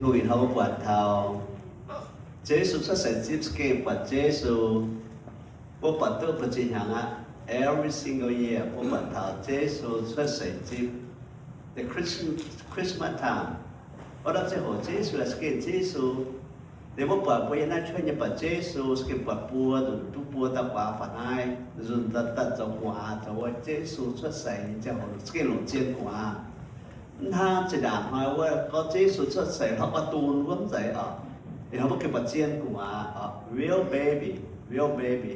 Tin-Hungh ih hnoi mbuo buatc taux Yesu cuotv seix zipv, za'gengh buatc Yesu. Mbuo buatc duqv buoz-zinh hnyangx aqv. Every single year mbuo buatc taux Yesu cuotv seix zipv. The Christian, Christmas time. Wuov norm ziangh hoc Yesu, za'gengh Yesu. Liuz mbuo buatc mbuo yiem naaiv church nyei buatc Yesu, za'gengh buatc buo nzunc duqv buo dauh gu'nguaaz faaux naaiv, nzunc daaih zoux gu'nguaaz, zoux wuov Yesu cuotv seix nyei ziangh hoc za'gengh longc zien gu'nguaaz. Mv hnangv zinh ndaangc hnoi wuov gorngv Yesu cuotv seix hnangv gorngv dun wuov mv zeiz oc. Ih hnoi mbuo gengh buatc zien gu'nguaaz oc, real baby, real baby.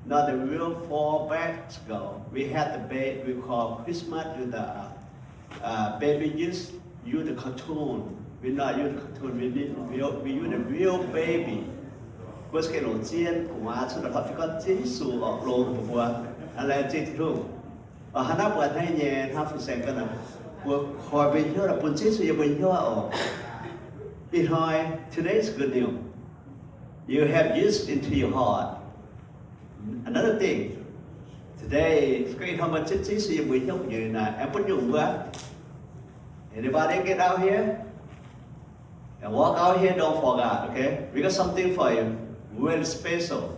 Not the real four back ago. We had the baby we call Christmas with the uh, uh, baby use use the cartoon. We not use the cartoon. We need real, we use the real baby. Mbuo za'gengh longc zien gu'nguaaz cuotv daaih hnangv gorngv Yesu oc longx mbuox mbuo. Laengz zingh Tin-Hungh. Oc, hnangv naaiv mbuo hnangv nyei hnangv fin-saeng ga'naaiv, mbuo koi mbuo hnyouv daaih bun Yesu yiem mbuo hnyouv oc. Ih hnoi, today is good news. You have Jesus into your heart. Another thing, today, ih hnoi meih zipv Yesu yiem mbuo hnyouv gu'nyuoz naaic, aengx bun nyungc mbuo. Anybody get out here? And walk out here, don't forget, okay? We got something for you, very special.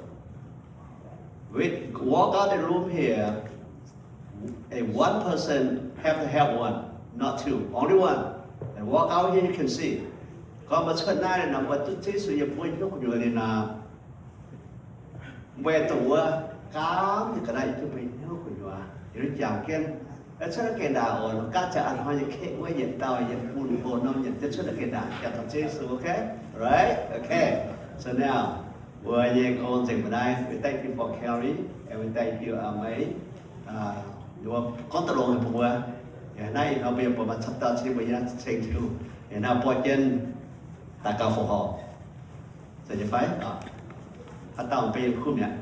We walk out the room here, and one person have to have one, not two, only one. And walk out here, you can see. Gorngv mbuo cuotv naaiv nor, mbuo duqv Yesu yiem mbuo hnyouv gu'nyuoz liuz nor, mbuo dongh wuov gaamv nyei ga'naaiv yiem mbuo hnyouv gu'nyuoz, yiem jangx jienv. Cuotv naaiv geh ndaangc oc, gaatv ziangx a'hnoi nyei keqv wuov yietc dauh yiem bun hlo norm yietc jienv cuotv naaiv geh ndaangc jangx taux Yesu, okay? Right? Okay. So now, mbuo nyei gong nzengc mbuo naaiv, we thank you for Carrie, and we thank you, uh, Mei. Mbuo gorngv daaih longx haic mbuo. Yaac naaiv ih hnoi mbuo yaac buatc maaih camv dauh ceng mbuo nyei naaiv ceng Tin-Hungh. Yaac naaiv borqv jienv daux gaux fongc horc. Zeiz nyei fai? Haaix dauh beiv yiem kumv mi'aqv?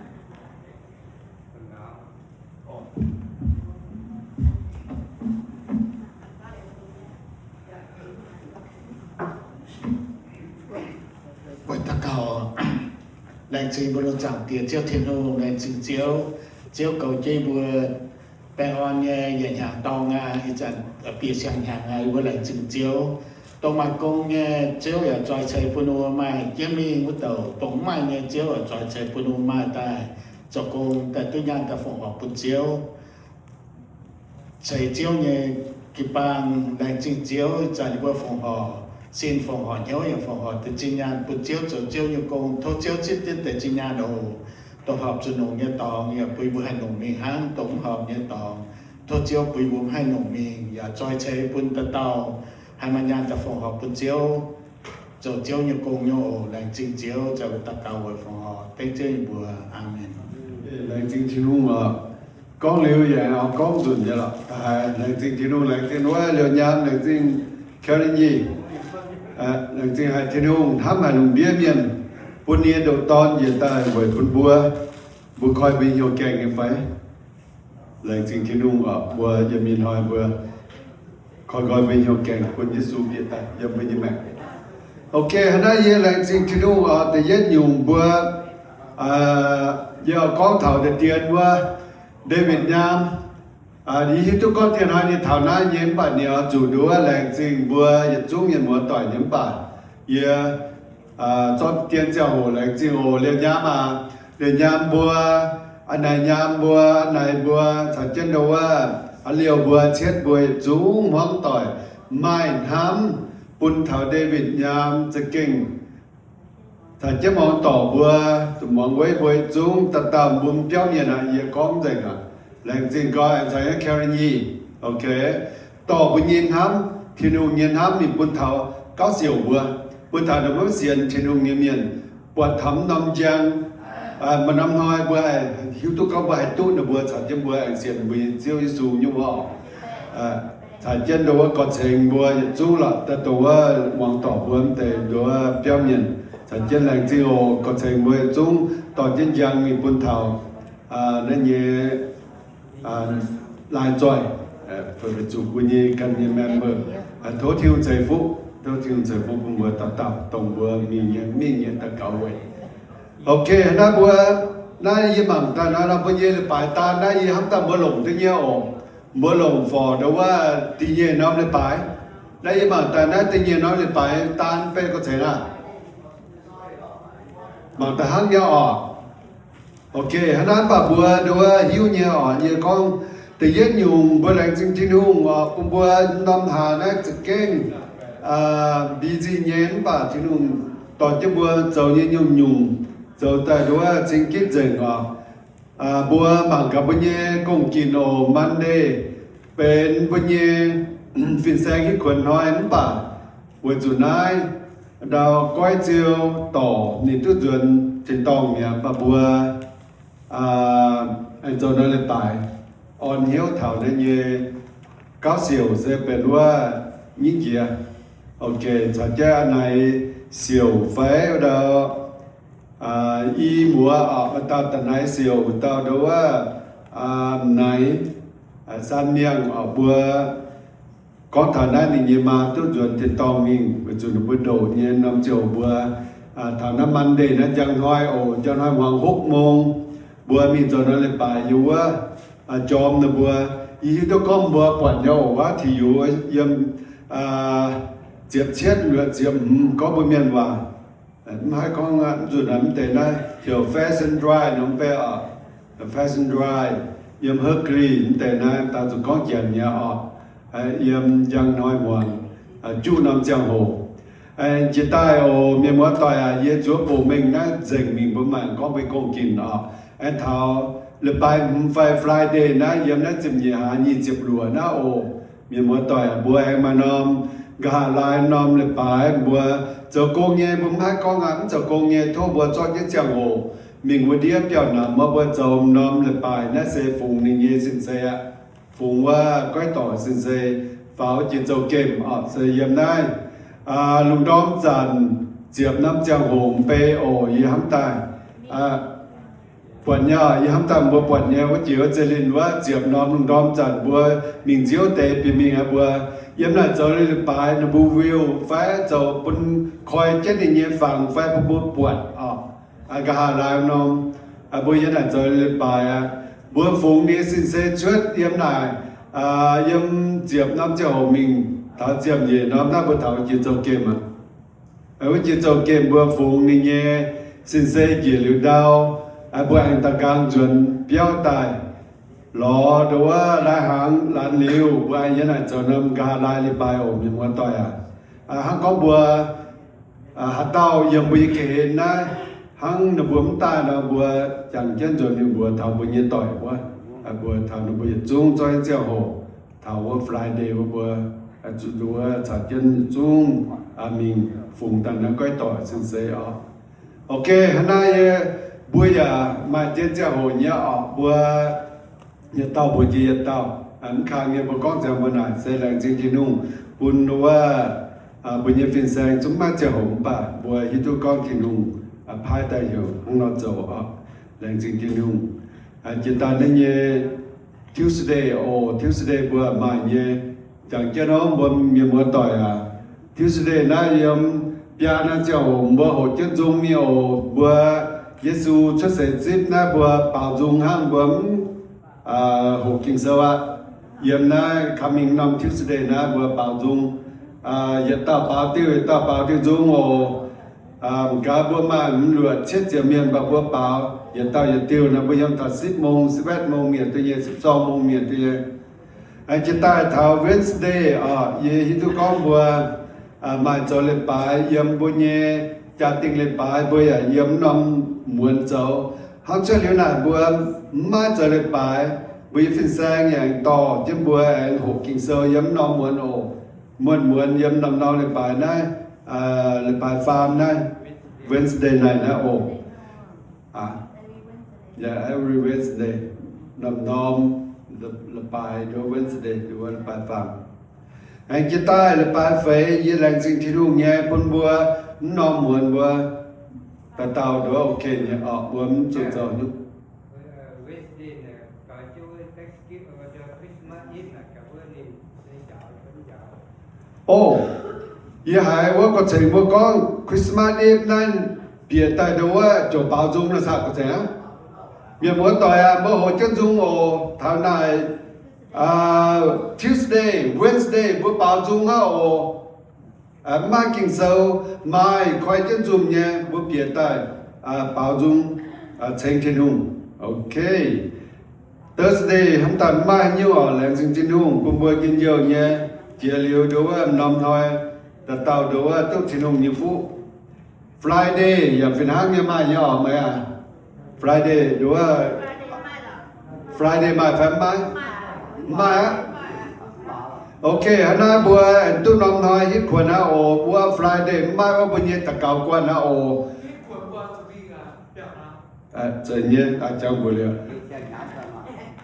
Weic daux gaux, laengz zingh mbuo lungh zaangc Diex Ziouv Tin-Hungh, laengz zingh Ziouv. Ziouv goux jienv mbuo baengh orn nyei yietc hnyangx dorngx aqv, ih zanc bieqc siang-hnyangx aqv, mbuo laengz zingh Ziouv. Dongh maaih gong nyei Ziouv yaac zoix ceix bun mbuo maaih jienv mingh wuov douc, dongh mv maaih nyei Ziouv yaac zoix ceix bun mbuo maaih daaih zoux gong daaih duqv nyaanh daaih fongc horc bun Ziouv. Ceix Ziouv nyei jiu-baang, laengz zingh Ziouv, ih zanc ninh mbuo fongc horc sin, fongc horc hnyouv, yaac fongc horc deix zinh nyaanh bun Ziouv zoux Ziouv nyei gong. Tov Ziouv zipv jienv deix zinh nyaanh oc. Dongh horpc zuqc longc nyei dorngx yaac bun mbuo haih longc mingh hnangv dongh mv horpc nyei dorngx. Tov Ziouv bun mbuo mv haih longc mingh, yaac zoix ceix bun dauh dauh haih maaih nyaanh daaih fongc horc bun Ziouv, zoux Ziouv nyei gong nyei oc. Laengz zingh Ziouv, zai mbuo daux gaux weic fongc horc dengv Ziouv nyei mbuox. Aamen. Laengz zingh Tin-Hungh oc. Gorngv liuz yaac gorngv nzunc nyei lorqc. Da'haiz laengz zingh Tin-Hungh, laengz zingh wuov liouh nyaam, laengz zingh Karen Nyi. Laengz zingh haic Tin-Hungh hnamv haic lungh ndiev mienh, bun ninh nyei ndoqc Dorn njiec daaih weic bun mbuo. Mbuo koi mbuo nyei hnyouv gaengh nyei fai? Laengz zingh Tin-Hungh oc, mbuo yiem ih hnoi mbuo koi nqoi mbuo nyei hnyouv gaengh bun Yesu bieqc daaih yiem mbuo nyei maengc. Ok, hnangv naaiv yie laengz zingh Tin-Hungh oc. Da'yietv nyungc mbuo, yie oix gorngv taux deix dien wuov David nyaam. Yie hiuv duqv gorngv dien hnoi ninh taux naaiv nyei mv baac ninh oix zuqc nduov laengz zingh mbuo yietc zungv mienh muoz-doic nyei mv baac yie zorqv dien ziangh hoc laengz zingh oc. Liouh nyaam aac, liouh nyaam mbuo, a'naaic nyaam mbuo, a'naaic mbuo, caux jienv ndau wuov a'liouh mbuo, cietv mbuo yietc zungv hmuangv doic maaih hnamv bun taux David nyaam za'gengh caux jienv muangx dorc mbuo, zuqc muangx weiv mbuo yietc zungv, dauh dauh mbuo biauv mienh aac, yie gorngv nzengc aac. Laengz zingh gau, aengx caux Karen Nyi. Ok. Dorh mbuo nyei hnamv, Tin-Hungh nyei hnamv mingh bun taux gauv siouc mbuo, bun taux ndongc wuov sienx Tin-Hungh nyei mienh, buatc taux mv norm njang, maaih norm hnoi mbuo haih hiuv duqv gorngv mbuo haih duqv ninh mbuo caux jienv mbuo aengx sienx mbuo nyei Ziouv Yesu nyei waac. Caux jienv ndau wuov gorx-ceng mbuo yietc zungv lorqc, daaih dongh wuov muangx dorc mbuo mv deix ndau wuov biauv mienh, caux jienv laengz zingh oc. Gorx-ceng mbuo yietc zungv dorh jienv njang mingh bun taux naaiv nyei laai zoih, weic zuqc mbuo nyei ganh nyei member. Tov Tin-Hungh ceix fuqv, tov Tin-Hungh ceix fuqv bun mbuo dauh dauh dongh mbuo mingh nyei, mingh nyei daux gaux weic. Ok, naaiv mbuo, naaiv yie mangc daaih nor, mbuo nyei leiz-baaix daan naaiv yie hnamv daaih mbuo longc duqv nyei oc. Mbuo longc forc ndau wuov da'nyeic norm leiz-baaix. Naaiv yie mangc daaih naaiv da'nyeic norm leiz-baaix daan beiv gorx ceix aqv. Mangc daaih hnangv nyei orqc. Ok, hnangv naaiv mv baac mbuo nduov hiuv nyei orqc, yie gorngv da'yietv nyungc mbuo laengz zingh Tin-Hungh orqc, bun mbuo norm hlaax naaiv za'gengh busy nyei, mv baac Tin-Hungh dorh jienv mbuo zoux nyei nyungc-nyungc zoux daaih nduov cing gitv nzengc orqc. Mbuo mangc gaax mbuo nyei gong-ginc oc, Monday benx mbuo nyei fin-saeng hitv kuonx hnoi, mv baac weic zuqc naaiv ndau goiv ziou dorc ninh duqv nzuonx tin-dorngh mi'aqv, mv baac mbuo aengx zoux norm leiz-baaix orn hnyouv taux naaiv nyei gauv siouc se benx wuov nyingv njiec. Ok, caux jienv naaiv siouc fai ndau i muoz orqc, maaih dauh da'naaiv siouc, maaih dauh nduov wuov m'naaiv, san miangh orqc, mbuo gorngv taux naaiv ninh nyei maa duqv nzuonx tin-dorngh mingh, weic zuqc ninh mbuo ndoqc nyei norm ziangh hoc mbuo taux naaiv Monday naaiv njang hnoi oc, njang hnoi muangx hopv mong mbuo mingh zoux norm leiz-baaix yiem wuov jorm ninh mbuo. Yie hiuv duqv gorngv mbuo buatc nyei oc, wuov T U yiem ziepc cietv luoqc ziepc hmz gorngv mbuo mienh waac. Mv haih gorngv aqv, mv zuqc naaiv mv deix naaiv heuc Fashion Drive norm beiv oc. Fashion Drive yiem Hercules mv deix naaiv, daaih zuqc gorngv Janx nyei orqc. Yiem njang hnoi muangx juqv norm ziangh hoc. Jiex daaih oc, mienh muoz-doic aac, yie nzuov bouc mengh naaiv nzengc mingh mbuo maanc gorngv mbuo gong-ginc orqc. Aengx taux leiz-baaix hmz fai Friday naaiv yiem naaiv ziepc nyeic hlaax nyic ziepc luoqc naaiv oc. Mienh muoz-doic aac, mbuo aengx maaih norm nqa'haav laai norm leiz-baaix mbuo zoux gong nyei, mbuo mv haih gorngv aqv, mv zoux gong nyei, tov mbuo zorqv jienv ziangh hoc mingh wuov ndiev biauv-namx wuov, mbuo zoux norm leiz-baaix naaiv se fungx ninh nyei sin-sei aqv. Fungx wuov goiv dorc sin-sei faaux jiex zouv gemh orqc, se yiem naaiv lungh ndorm zanc ziepc norm ziangh hoc mbei oc. Yie hnamv daaih buatc nyei, yie hnamv daaih mbuo buatc nyei wuov jiex wuov zeiv linh wuov ziepc norm lungh ndorm zanc mbuo mingh nziouv deix bieqc mingh aqv. Mbuo yiem naaic zoux leiz-baaix ninh mbuo view fai zoux bun koi jienv ninh nyei fangx fai bun mbuo buatc orqc. Nqa'haav laai norm mbuo yiem naaic zoux leiz-baaix aqv. Mbuo fungx ninh nyei sin-sei cuotv yiem naaic, yiem ziepc norm ziangh hoc mingh taux ziepc nyeic norm naaiv mbuo taux jiex zouv gemh aqv. Wuov jiex zouv gemh mbuo fungx ninh nyei sin-sei njiec liuz ndau, mbuo aengx da'nqaang nzuonx biauv daaih lorz nduov wuov lai-hnaangx laanh liuz, mbuo aengx yiem naaic zoux norm nqa'haav laai leiz-baaix oc, mienh muoz-doic aac. Hnangv gorngv mbuo haaix dauh yiem mbuo nyei ga'hlen naaiv, hnangv ninh mbuo mv daaih nor, mbuo jangx jienv nzuonx mingh mbuox taux mbuo nyei doic wuov, mbuox taux ninh mbuo yietc zungv zorqv jienv ziangh hoc taux wuov Friday wuov mbuo zuqc nduov caux jienv yietc zungv mingh fungx daaih naaiv goiv dorc sin-sei oc. Ok, hnangv naaiv yie, mbuo yaac maaih jienv ziangh hoc nyei orqc, mbuo yietc dauh mbuox jiex yietc dauh. Mv kang nyei mbuo gorngv nzengc mbuo naaic se laengz zingh Tin-Hungh bun wuov mbuo nyei fin-saeng zungv maiv ziangh hoc, mv baac mbuo hiuv duqv gorngv Tin-Hungh paaiv daaih heuc hnangv nor zoux oc. Laengz zingh Tin-Hungh. Jiex daaih naaiv nyei Tuesday oc, Tuesday mbuo maaih nyei. Jangx jienv nor mbuo mienh muoz-doic aac, Tuesday naaiv yiem biaa naaiv ziangh hoc mbuo hoqc jienv nzung mingh oc. Mbuo Yesu cuotv seix zipv naaiv mbuo baaux nzung hnangv, mbuo mv hoqc Ging-Sou aqv. Yiem naaiv coming norm Tuesday naaiv mbuo baaux nzung, yietc dauh baaux diuh, yietc dauh baaux diuh nzung oc. M'gaax mbuo maaih hmz luoqc cietv ziepc mienh, mv baac mbuo baaux yietc dauh yietc diuh nor, mbuo yiem taux สิบโมง, สิบเอ็ดโมง mienh duqv nyei, สิบสองโมง mienh duqv nyei. Aengx jiex daaih taux Wednesday oc, yie hiuv duqv gorngv mbuo maaih zoux leiz-baaix yiem mbuo nyei jaa-dingh leiz-baaix, mbuo yaac yiem norm muonz zoux. Hnangv cuotv liuz naaic mbuo mv maaih zoux leiz-baaix, mbuo nyei fin-saeng yaac aengx dorh jienv mbuo aengx hoqc Ging-Sou yiem norm muonz oc. Muonz-muonz yiem norm-norm leiz-baaix naaiv, leiz-baaix faam naaiv, Wednesday night naaiv oc. Yaac every Wednesday, norm-norm leiz-baaix nduov Wednesday nduov leiz-baaix faam. Aengx jiex daaih leiz-baaix feix yie laengz zingh Tin-Hungh nyei bun mbuo mv norm muonz mbuo dauh dauh nduov ok nyei orqc, mbuo mv zuqc zoux nyungc. Oc, yie haiz wuov gorx-ceng mbuo gorngv Christmas Eve naaiv bieqc daaih nduov wuov ziouc baaux nzung naaiv saah gorx-ceng aqv. Mienh muoz-doic aac, mbuo hoqc jienv nzung oc. Taux naaic Tuesday, Wednesday mbuo baaux nzung hnangv oc. Mv maaih Ging-Sou, maaih koi jienv nzunc nyei, mbuo bieqc daaih baaux nzung ceng Tin-Hungh. Ok. Thursday hnamv daaih mv maaih nyungc oc. Laengz zingh Tin-Hungh bun mbuo njien-youh nyei. Jiex liuz nduov wuov norm hnoi, dauh dauh nduov wuov duqv Tin-Hungh nyei fuqv. Friday yaac fih hnangv nyei, maaih nyei oc, meih aqv. Friday nduov wuov, Friday maaih fai mv maaih? Mv maaih aqv. Ok, hnangv naaiv mbuo duqv norm hnoi hitv kuonx aqv oc. Wuov Friday mv maaih wuov mbuo nyei daux gaux guanh aqv oc.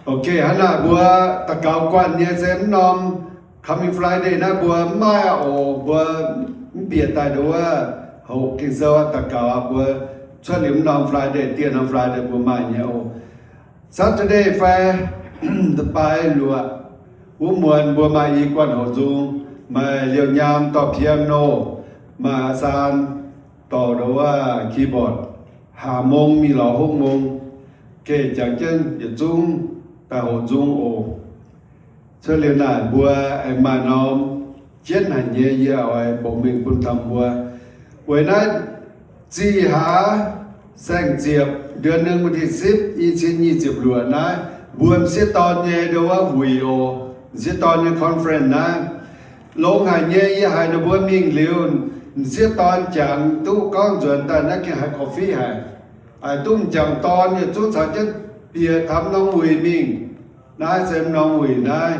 Ok, hnangv naaic mbuo daux gaux guanh nyei se mv norm coming Friday naaiv mbuo mv maaih aqv oc. Mbuo mv bieqc daaih nduov wuov hoqc Ging-Sou daux gaux, mbuo cuotv liuz mv norm Friday, dieh norm Friday mbuo maaih nyei oc. Saturday fai da'baaix luoqc wuov muonz mbuo maaih i guanh hoqc nzung, maaih Liouh Nyaam dorh piano, maaih Aa Saan dorh nduov wuov keyboard. Haac mong mingh lorz hopv mong. Geh jangx jienv yietc zungv daaih hoqc nzung oc. Cuotv liuz naaic mbuo aengx maaih norm jienv haic nyei, yie oix mboqc mingh bun taux mbuo. Weic naaiv zih hlaax saeng-ziepc เดือนหนึ่งวันที่สิบ i cin nyic ziepc luoqc naaiv, mbuo m'sieqv dorn nyei nduov wuov wuic oc, m'sieqv dorn nyei conference naaiv. Longx haic nyei, yie haiz ninh mbuo mingh liuz, m'sieqv dorn jangx duqv gorngv nzuonx daaih naaiv gengh haih korv-fiqv haic. Haiz duqv m'jangc dorn yietc zungv caux jienv bieqc taux norm wuic mingh. Naaiv se norm wuic naaiv,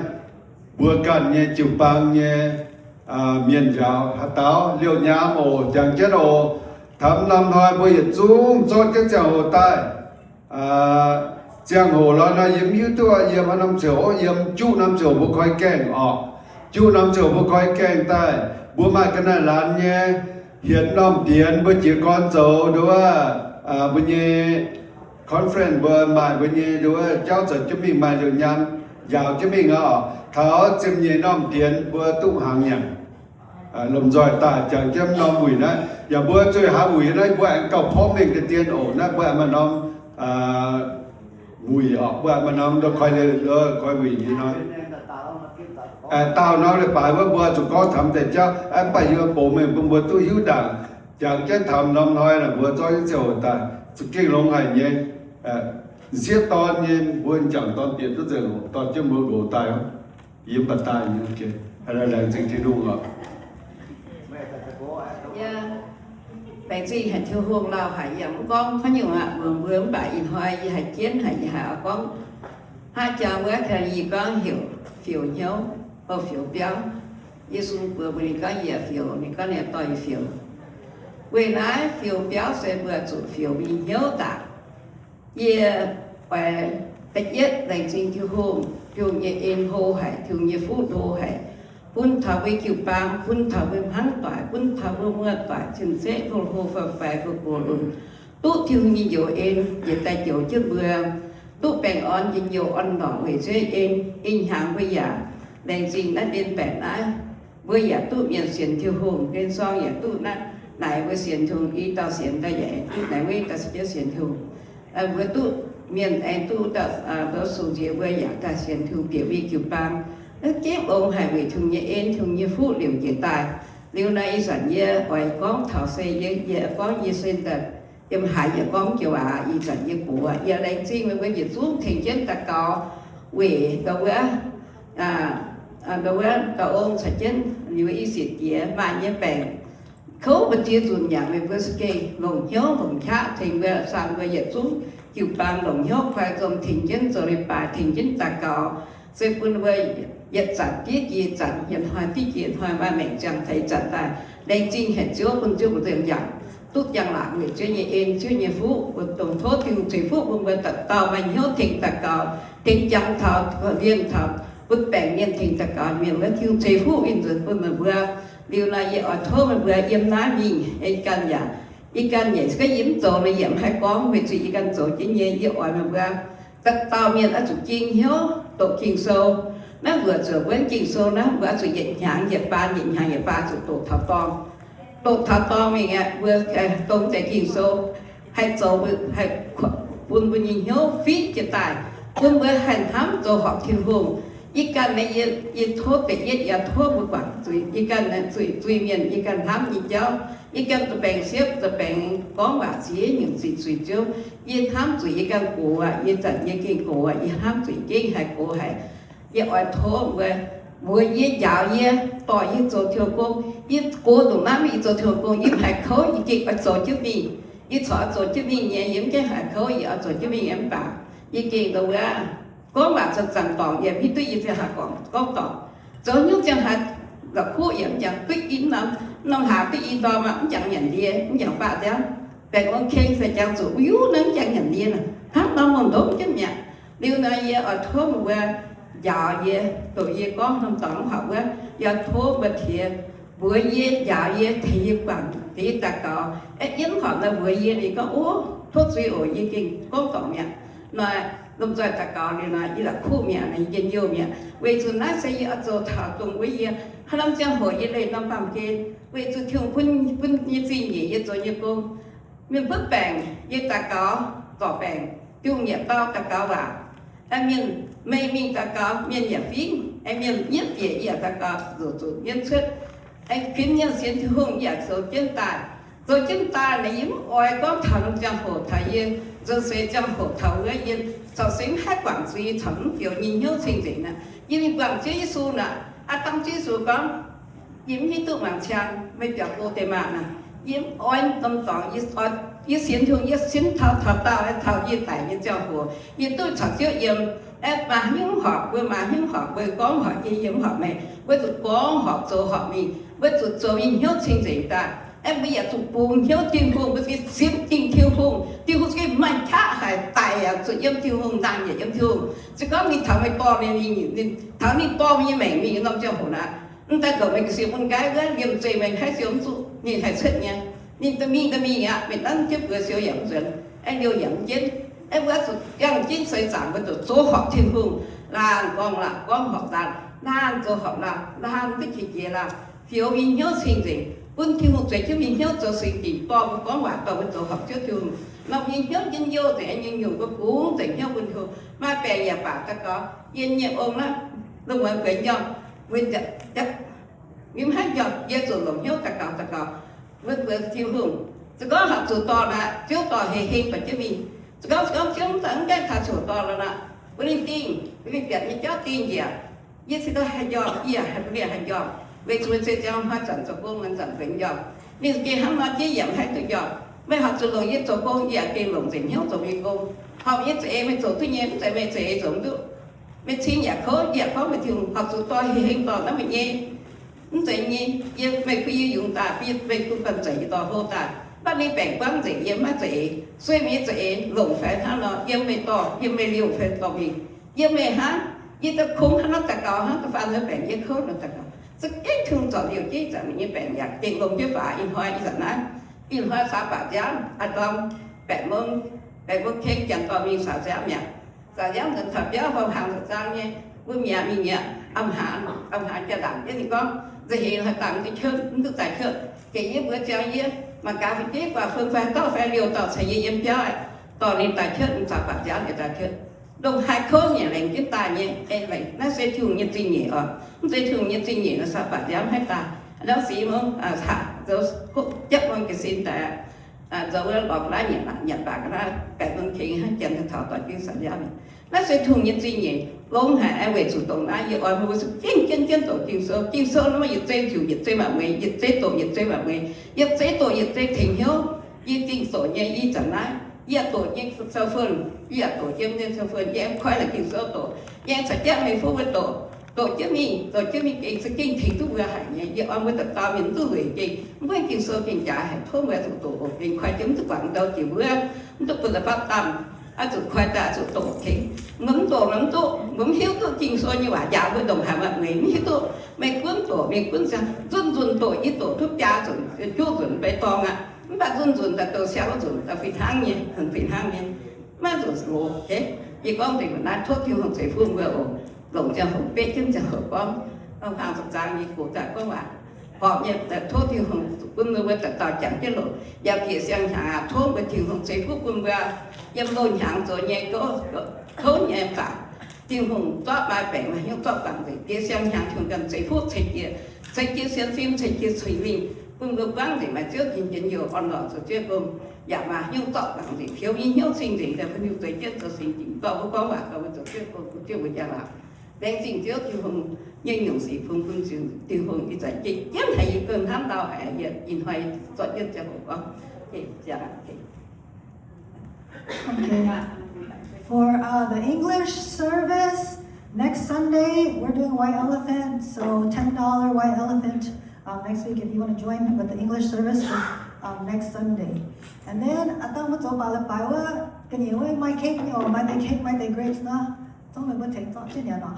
mbuo ganh nyei jiu-baang nyei mienh njaaux haaix dauh, Liouh Nyaam oc, jangx jienv oc. Taux norm hnoi mbuo yietc zungv zorqv jienv ziangh hoc daaih. Ziangh hoc lorz nor yie mv hiuv duqv, yiem haaix norm ziouc, yiem juqv norm ziouc mbuo koi gaengh orqc. Juqv norm ziouc mbuo koi gaengh daaih, mbuo maaih ga'naaiv laanh nyei hienx normh dienx, mbuo jiez gorn zoux nduov wuov, mbuo nyei conference mbuo maaih mbuo nyei nduov wuov jauv zoux jienv mingh, maaih Liouh Nyaam njaaux jienv mingh aqv. Taux ziepc nyeic normh dienx mbuo duqv hnaangx nyanc. Lomh nzoih daaih jangx jienv norm wuic naaiv, yaac mbuo zueih haaix wuic naaiv mbuo aengx gauh porv mengh deix dien oc. Naaiv mbuo aengx maaih norm wuic oc, mbuo aengx maaih norm koi, koi wuic nyei hnoi. Daauh norm leiz-baaix wuov mbuo zuqc gorngv taux deix jauv, mv baac yie mbuo mbox mengh bun mbuo duqv hiuv ndaangc. Jangx jienv taux norm hnoi naaic mbuo zorqv jienv ziangh hoc daaih, za'gengh longx haic nyei. M'sieqv dorn nyei mbuo m'jangc dorn bieqc duqv nzengc oc, dorh jienv mbuo nqox daaih oc. Yie mv baac daaih nyei, laengz zingh Tin-Hungh oc. Laengz zingh haic Tin-Hungh lauh haic yie mv gorngv haaix nyungc aqv, mbuox mbuo mv baac ih hnoi yie haiz jienv haic, yie haiz oix gorngv hnangv jangx wuov, yie gorngv heuc Fioux Hnyouv, o, Fioux Biauv. Yesu mbuox mbuo ninh gorngv yie Fioux, ninh gorngv ninh dorh yie Fioux. Weic naaiv Fioux Biauv se mbuo zuqc Fioux mingh hnyouv daaih. Yie oix da'yietv laengz zingh Tin-Hungh, Tin-Hungh nyei en hlo haic, Tin-Hungh nyei fuqv hlo haic, bun taux mbuo jiu-baang, bun taux mbuo hnangv doic, bun taux mbuo muoz-doic cien-ceqv hlo-hlo faix-faix gox-gox lunc, duqv Tin-Hungh nyei njoux en njiec daaih njoux jienv mbuo, duqv baengh orn njien-youh orn-lorqc weic zuqc en, ih hnyangx mbuo yaac laengz zingh naaiv mbienv baeqc naaiv. Mbuo yaac duqv mienh sienx Tin-Hungh, mbienv sorng yaac duqv naaiv, naaic mbuo sienx Tin-Hungh, i dauh sienx daaih yaac duqv naaic, wuov dauh sienx Tin-Hungh. Mbuo duqv mienh aengx duqv dauh, mbuo sung nziex mbuo yaac daaih sienx Tin-Hungh bieqc mbuo jiu-baang. Naaiv gengh longx haic weic Tin-Hungh nyei en, Tin-Hungh nyei fuqv liouc njiec daaih. Liuz naaiv ih zanc yie oix gorngv taux se yie, yie gorngv yie se daaih yiem haaix yie gorngv joux aqv. Ih zanc yie gox aqv. Yie laengz zingh meih mbuo yietc zungv tengx jienv daux gaux weic ndau wuov, ndau wuov dauh ong caux jienv liuz i siec diex maaih nyei baengc kouv mbu'ziex nzunc, yaac meih mbuo za'gengh longc hnyouv longc qaqv tengx mbuo, sang mbuo yietc zungv jiu-baang longc hnyouv koi nzom tengx jienv zoux leiz-baaix, tengx jienv daux gaux, se bun mbuo yietc zanc diev jiex zanc, yietc hnoi diev jiex hnoi, maaih maengc ziangh taux ih zanc daaih. Laengz zingh haic Ziouv, bun Ziouv mbuox nzengc yaac duqv njang-laangc weic Ziouv nyei en, Ziouv nyei fuqv, mbuo dongh tov Tin-Hungh ceix fuqv bun mbuo dauh dauh maaih hnyouv tengx daux gaux, tengx jangx taux, lienh taux, bun baengc mienh tengx daux gaux mienh wuov, Tin-Hungh ceix fuqv win nzuonx bun meih mbuo. Liuz nor yie oix tov meih mbuo yiem naaiv mingh, yie ganh yaac, yie ganh yaac se gorngv yie mv zoux nor yie mv haih gorngv, weic zuqc yie ganh zoux jienv nyei. Yie oix meih mbuo dauh dauh mienh oix zuqc jing hnyouv doqc Ging-Sou. Naaiv mbuo zuqc mbuonv Ging-Sou naaiv, mbuo oix zuqc yietc hnyangx yietc baan, yietc hnyangx yietc baan zuqc doqc taux dorngh. Doqc taux dorngh mingh aeqv, mbuo dongh deix Ging-Sou haih zoux, haih bun mbuo nyei hnyouv fiqv jiez daaih, bun mbuo haih hnamv zoux horpc Tin-Hungh. Yie ganh naaiv, yie, yie tov deix yietv, yie tov mbuo guangc zuiz. Yie ganh naaiv zuiz, zuiz-mienh, yie ganh hnamv nyei jauv. Yie ganh za'baengx siepv, za'baengx gorngv waac ziex nyungc zuiz, zuiz Ziouv. Yie hnamv zuiz yie ganh gox aqv. Yie zanc yie gengh gox aqv. Yie hnamv zuiz gengh haiz gox haic. Yie oix tov mbuo, mbuox yie, njaaux yie, dorh yie zoux Tin-Hungh gong. Yie gox ndongc naaiv mingh, yie zoux Tin-Hungh gong, yie mv haiz kouv, yie gengh oix zoux jienv mingh. Yie corc oix zoux jienv mingh nyei, yie mv gaengh haiz kouv, yie oix zoux jienv mingh nyei. Mv baac yie gengh ndongc wuov gorngv waac zanc-zanc dorngc, yie mv hiuv duqv yie ziangh haaix gorngv, gorngv dorngc. Zoux hnyouv ziangh haaix la'kuqv yaac mv jangx duqv i norm, norm hlaax duqv i ndorm aqv, mv jangx nyanc ndie, mv jangx baqv nziaamv. Baengh orn keng se jangx zuqc yuv naaiv mv jangx nyanc ndie naaic, hnangv norm mouc ndongv jienv mi'aqv. Liuz nor yie oix tov mbuo njaaux yie, doqc yie gorngv norm dorngx mv horpc wuov, yie oix tov mbuo qiex mbuox yie, njaaux yie, tengx yie guangc, tengx yie daux gaux. Aeqv, yie mv horpc nor mbuox yie, ninh gorngv, Ov, tov zuiz oc, yie gengh gorngv dorngc mi'aqv. Nor lomh nzoih daux gaux liuz nor, yie la'kuqv mi'aqv, yie njien-youh mi'aqv. Weic zuqc naaiv se yie oix zoux taux dongh wuov yie haaix norm ziangh hoc yie leih norm baamh gen, weic zuqc Tin-Hungh bun, bun nyei zingh nyeic yie zoux nyei gong. Mienh butv baengc yie daux gaux zorc baengc, Tin-Hungh yaac dau daux gaux waac. Aengx mienh meih mingh daux gaux, mienh yaac fingx. Aengx mienh nyietv bieqc yie yaac daux gaux, zuqc zuqc mienv cuotv. Aengx kuinx mienh sienx Tin-Hungh yaac zoux jienv daaih. Zoux jienv daaih naaic, yie mv oix gorngv taux norm ziangh hoc taux yie nzuonx seix ziangh hoc taux wuov yie corc singx haih guangc zuiz, corc mv bioux nyei hnyouv cing-nzengc naaic. Yie mingh guangc Ziouv Yesu naaic, aav dangh Ziouv Yesu gorngv, yie mv hiuv duqv mangc ciang meih biaux go deix maah naaic. Yie mv oix norm dorngx, yie sienx Tin-Hungh, yie sienx taux, taux daauh, taux yie daic nyei ziangh hoc, yie duqv caux Ziouv yiem. Aeqv, maaih hnyouv horpc mbuo, maaih hnyouv horpc mbuo, gorngv horpc yie, yie mv horpc meih. Mbuo zuqc gorngv horpc, zoux horpc mingh. Mbuo zuqc zoux mingh hnyouv cing-nzengc daaih. Aeqv, mbuo yaac zuqc bungx hnyouv Tin-Hungh, mbuo zuqc sienx dingc Tin-Hungh. Tin-Hungh za'gengh maaih qaqv haic, daic yaac zuqc yiem Tin-Hungh, ndaangc yaac yiem Tin-Hungh. Se gorngv ninh taux meih dorh mingh, ninh taux ninh dorh mingh nyei maengc mingh norm ziangh hoc naaic, mv daaih ndongc meih ga'sie mun nqaiv wuov, liemh zeih meih haih siou mv zuqc, ninh haih cuotv nyei. Ninh daaih mingh daaih mingh aqv, meih nanv jienv buoz siou yaac mv nzuonx, aeqv, liouh yaac mv jienv. Aeqv, mbuo zuqc yangh jienv seix zaangc mbuo zuqc zoux horpc Tin-Hungh, laanh gorngv laanh, gorngv horpc laanh, laanh zoux horpc laanh, laanh duqv qiex jiez laanh, fioux mingh hnyouv cing-nzengc, bun Tin-Hungh zueiz jienv mingh hnyouv zoux singx dinc dorh mbuo gorngv waac, dorh mbuo zoux horpc Ziouv Tin-Hungh. Norm nyei hnyouv njien-youh nzengc, nyungc-nyungc mbuo bungx nzengc hnyouv bun Tin-Hungh. Maaih baengc yaac baac daux gaux, yie nyei ong naaiv, lungh muonz gueix njormh, mbuo, mbuo mv haih njormh, yie zuqc longc hnyouv daux gaux, daux gaux, mbuo mbuox Tin-Hungh. Se gorngv horpc zuqc dorh naaic, Ziouv dorh hei heng dorh jienv mingh. Se gorngv, se gorngv Ziouv mv gaengh taux ziouc dorh lorqc naaic, bun ninh dingh, bun ninh biatc nyei jauv dingh njiec. Yie se gorngv haih njormh, yie haih bun ninh haih njormh, weic zuqc se ziangh hnoi zanc zoux gong, zanc benx njormh. Ninh gengh hnangv nor jiex yaac mv haih duqv njormh. Meih horpc zuqc longc yie zoux gong, yie yaac gengh longc nzengc hnyouv zoux mingh gong. Horpc yie za'eix meih zoux duqv nyei, mv zeiz meih za'eix zoux mv duqv. Meih cing yaac kouv, yie yaac gorngv meih Tin-Hungh horpc zuqc dorh hei heng dorh naaiv meih nyei. Mv zeiz nyei, yie, meih bun yie yungz daaih, bun yie, meih bun banh zeic yie dorh hlo daaih. Mv baac ninh baengc buangv nzengc yie mv maaih za'eix, sueih mingh nyei za'eix longc fai hnangv nor, yiem meih dorh, yiem meih liouh fai dorh mingh. Yiem meih hnangv, yie daaih kungx hnangv nor daux gaux hnangv, da'faanh nor baengc yie kouv nor daux gaux. Za'gengh Tin-Hungh zorc liouh jienv zanc mingh nyei baengc yaac gengh longx jienv faaux. Ih hnoi ih zanc naaiv, ih hnoi saax baac nziaamv, aa, dorm baeqc mong, baeqc mong keng janx dorh mingh saax nziaamv mi'aqv. Saax nziaamv nzuonx taux biauv, hmuangx hmuangx zaangc zaangc nyei, mbuo mi'aqv mingh mi'aqv. A'hnangv, a'hnangv jaa-ndaangc jienv ninh gorngv, nza'heix haaix dangh mv duqv kouv, mv duqv daaih kouv. Gec yie mbuox ziangx yie mangc gaax fai jeiv guaax fun fai dauh fai liouh dauh caux yie yiem biauv, dorh ninh daaih kouv, ninh saax baac nziaamv ninh daaih kouv. Ndongc haaix kouv nyei laengz jienv daaih nyei, laengz. Naaiv se Tin-Hungh nyei zingh nyeic oc. Mv zeiz Tin-Hungh nyei zingh nyeic nor saax baac nziaamv maiv daaih. Aa, norm sic mong, aa, caux zoux jepv mong jiez sin daaih, aa, zoux wuov lorz ga'naaiv nyanc, nyanc baac ga'naaiv baeqc mong kengx hnangv, janx taux dorh jienv saax nziaamv. Naaiv se Tin-Hungh nyei zingh nyeic longx haic. Aengx weic zuqc dongh naaiv yie oix mbuo za'gengh jienv jienv doqc Ging-Sou. Ging-Sou naaiv yietc zei ziouc yietc zei maaih mueiz, yietc zei doqc yietc zei maaih mueiz, yietc zei doqc yietc zei tengx hnyouv. Yie gengh doqc nyei, yie zanc naaiv yie doqc nyei sou-fon, yie yaac doqc jienv nyei sou-fon, yie aengx koi la'Ging-Sou doqc, yie aengx caux jienv meih fuqv mbuo doqc. Doqc jienv mingh, doqc jienv mingh gengh za'gengh tengx duqv mbuo haic nyei. Yie oix mbuo dauh dauh mienh mv duqv weic gengh mv baac Ging-Sou gengh jaaix haic, tov mbuo zuqc doqc oc. Gengh koi jienv mv duqv guangc ndau jiex wuov, mv duqv bun la'bapv dangh, oix zuqc koi daaih, oix zuqc doqc tengx. Mbuo mv doqc mbuo mv duqv, mbuo mv hiuv duqv Ging-Sou nyei waac njaaux mbuo ndongc haaix maaih mueiz mv hiuv duqv. Meih gunv doqc, meih gunv siang, nzunc nzunc doqc, yie doqc duqv biaa nzunc, juqv nzunc beiv dorngx aqv. Mv baac nzunc nzunc daaih doqc siang nzunc daaih fih hnangv nyei, fih hnangv nyei. Maiv nzunc loz. Yie gorngv deix mbuo naaiv tov Tin-Hungh ceix fuqv mbuo oc. Longc ziangh hoc, betv jienv ziangh hoc gorngv, hmuangx zaangc zaangc nyei gox daaih gorngv waac horpc nyei, tov Tin-Hungh bun mbuo dauh dauh jangx jienv loc. Yaac bieqc siang-hnyangx aqv, tov mbuo Tin-Hungh ceix fuqv bun mbuo yiem loz-hnyangx zoux nyei kouv nyei baac Tin-Hungh zorqv maaih baengc maaih hnyouv zorqv guangc nzengc, diex siang hnyangx Tin-Hungh ganh ceix fuqv ceix jiez, ceix jiez sienx fim, ceix jiez ceix lingh, bun mbuo buangv nzengc maaih Ziouv Tin-Hungh njien-youh orn-lorqc zoux Ziouv gong. Yaac maaih hnyouv zorqv guangc nzengc, tiux nyei hnyouv cing-nzengc daaih bun Tin-Hungh zeix jienv zoux singx dingc, dorh mbuo gorngv waac, dorh mbuo zoux Ziouv gong, bun Ziouv mbuo njang-laangc. Laengz zingh Ziouv Tin-Hungh nyei nyungc sic bun, bun Tin-Hungh ih zanc jiex jienv haiz yie gong hnamv ndau haic, yie ih hnoi zorqv jienv ziangh hoc gorngv. Okay. For uh, the English service, next Sunday, we're doing White Elephant, so ten dollar White Elephant uh, next week if you want to join with the English service um, next Sunday. And then, a'dangh mbuo zoux baac leiz-baaix wuov, ga'nyiec wuov maaih cake nyei oc, maaih deix cake, maaih deix grapes nor, zungv meih mbuo tengx zorqv jienv nyanc oc.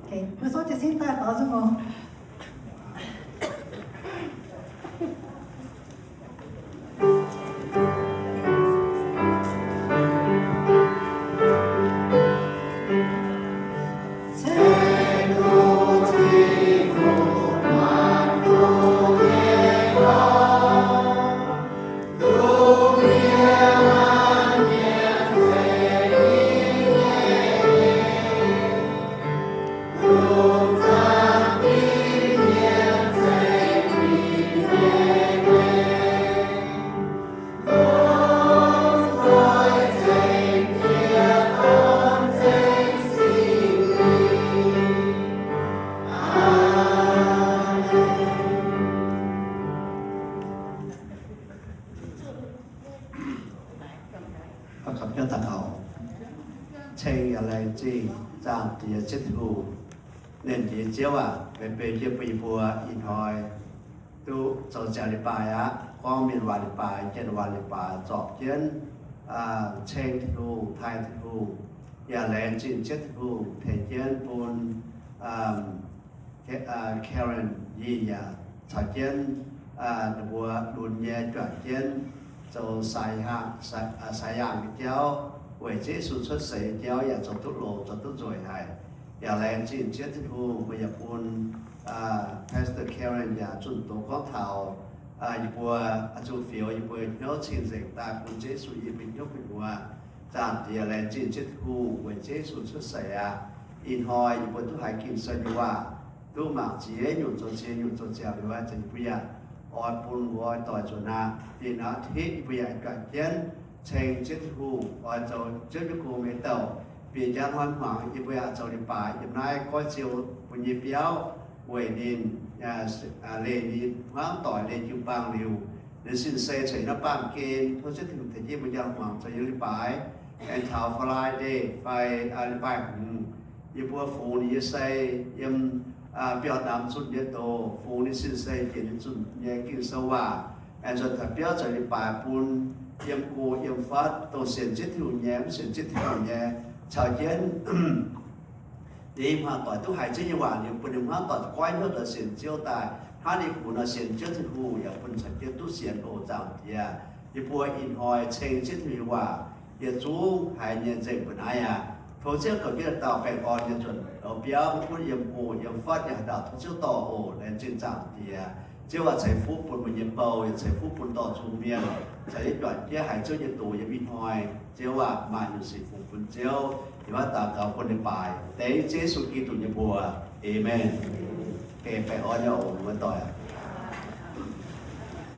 Okay, mbuo zorqv jienv sin daaih baaux nzung oc. Ceng yaac laengz zingh Zaangc Diex Ziouv Tin-Hungh. Nernh Jiex Ziouv aac, meih benx yie mbuo, yie mbuo ih hnoi duqv zoux ziangx leiz-baaix aqv, gorngv mienh waac leiz-baaix, janx waac leiz-baaix, zorpc jienv ceng Tin-Hungh, taaih Tin-Hungh, yaac laengz zingh Ziouv Tin-Hungh tengx jienv bun Karen yie yaac caux jienv ninh mbuo lunx nyei juangc jienv zoux saai yaangh nyei jauv, weic Ziouv Yesu cuotv seix nyei jauv yaac zoux duqv longx, zoux duqv nzueic haic. Yaac laengz zingh Ziouv Tin-Hungh, meih yaac bun Pastor Karen yaac zunh doz gorngv taux yie mbuo oix zuqc fioux yie mbuo hnyouv cing-nzengc daaih bun Ziouv Yesu yie mbuo hnyouv gu'nyuoz. Zaangc Diex, laengz zingh Ziouv Tin-Hungh weic Ziouv Yesu cuotv seix aqv. Ih hnoi yie mbuo duqv haiz Ging-Sou nyei waac, duqv mangc ziex nyungc zoux ziex nyungc zoux ziangx liuz, yie mbuo yaac oix bun mbuo oix doic nzuonx aqv. Dinh hnoi aqv, yie mbuo yaac juangc jienv ceng Ziouv Tin-Hungh, oix zoux Ziouv nyei gong-mienh douc. Bieqc njang hnoi hmuangx yie mbuo yaac zoux leiz-baaix yiem naaiv goiv ziou bun nyei biauv weic ninh leih ninh hmuangv doic leih jiu-baang liuz, ninh sin-sei cuotv naaiv baamh gen. Tov Ziouv Tin-Hungh tengx jienv mbuo njang hmuangx zoux yiem leiz-baaix, aengx taux Friday fai leiz-baaix hmz, yie mbuo fungx ninh nyei sei yiem biauv-namx zunh nyei doz, fungx ninh sin-sei njiec ninh zunh nyei Ging-Sou waac, aengx nzuonx taux biauv zoux leiz-baaix bun yiem go yiem fatv, dongh sienx Ziouv Tin-Hungh nyei, mv sienx Ziouv Tin-Hungh nyei, caux jienv ninh hmuangv doic duqv haiz Ziouv nyei waac liuz, bun ninh hmuangv doic goiv hnyouv nzuonx sienx Ziouv daaih. Hnangv ninh hungx nor sienx Ziouv Tin-Hungh yaac bun caux jienv duqv sienx oc. Zaangc Diex, yie mbuo ih hnoi ceng Ziouv Tin-Hungh nyei waac yietc zungv haiz nyei nzengc mbuo naaiv aqv. Tov Ziouv Ging-Sou dauh baengh orn nyei nzuonx biauv, mv gunv yiem go yiem fatv, yaac haaix dauh tov Ziouv dorh oc. Laengz zingh Zaangc Diex. Ziouv aac, ceix fuqv bun meih nyei bou, yaac ceix fuqv bun dorh nzung mienh, caux jienv juangc jienv haiz Ziouv nyei doz yiem ih hnoi. Ziouv aac, maaih nyungc sic fungx bun Ziouv. Yie mbuo daux gaux bun leiz-baaix dengv Ziouv Yesu Giduc nyei mbuox. Aamen. Gengh baengh orn nyei oc, muoz-doic.